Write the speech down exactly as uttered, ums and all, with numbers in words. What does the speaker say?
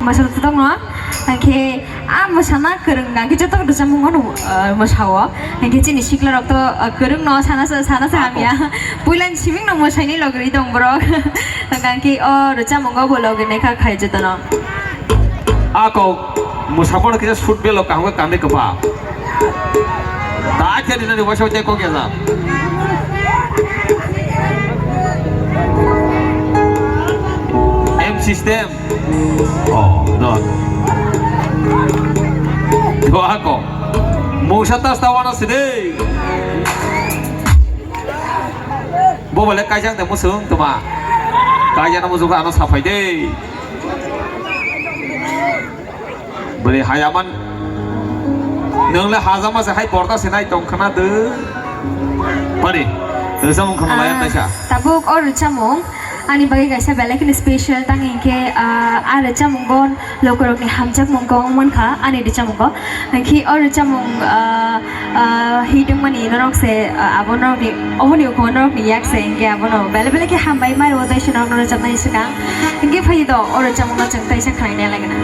Masal tongno, hingke a masana kwrwng nangke joto rwchapmung no, ah, masao. Hingke chini sikla rok to, ah, kwrwng no sana sa, sana sa hamya. Puila ni simi no masai ni logri tong borok. Hingke o rwchapmung o bo logri nai kha khai joto no. Ako, musapor kisa sut belo kaham kami kepa. Tak jadi nani wasau ceko kesa. M system. Oh, no. Doa ko. Mungsa tas tawana sini. Bo bole kaijang de musung tuma. Kaijang musung ano sapai de. Bole hayaman. Nongle hajama se hai porda se nai tong khana de. Pari. Rwchapmung khana layan taisa. Tabuk o rwchapmung. Ani bagwi kaisa belai kheno special, tang hinkhe, ah, a rwchapmungo lokorokni hamjakmung kok wng mankha ani rwchapmungo. Hinkhe o rwchapmung, ah, ah, hit wngmani norok se, ah, abo norokni, oboni ukho norokni yak se hinkhe abono belai belai khe hambai mai rwo tei se norokno rwchapnai swkang. Hinkhe phai do o rwchapmungno chwng teisa khwlainai lagina.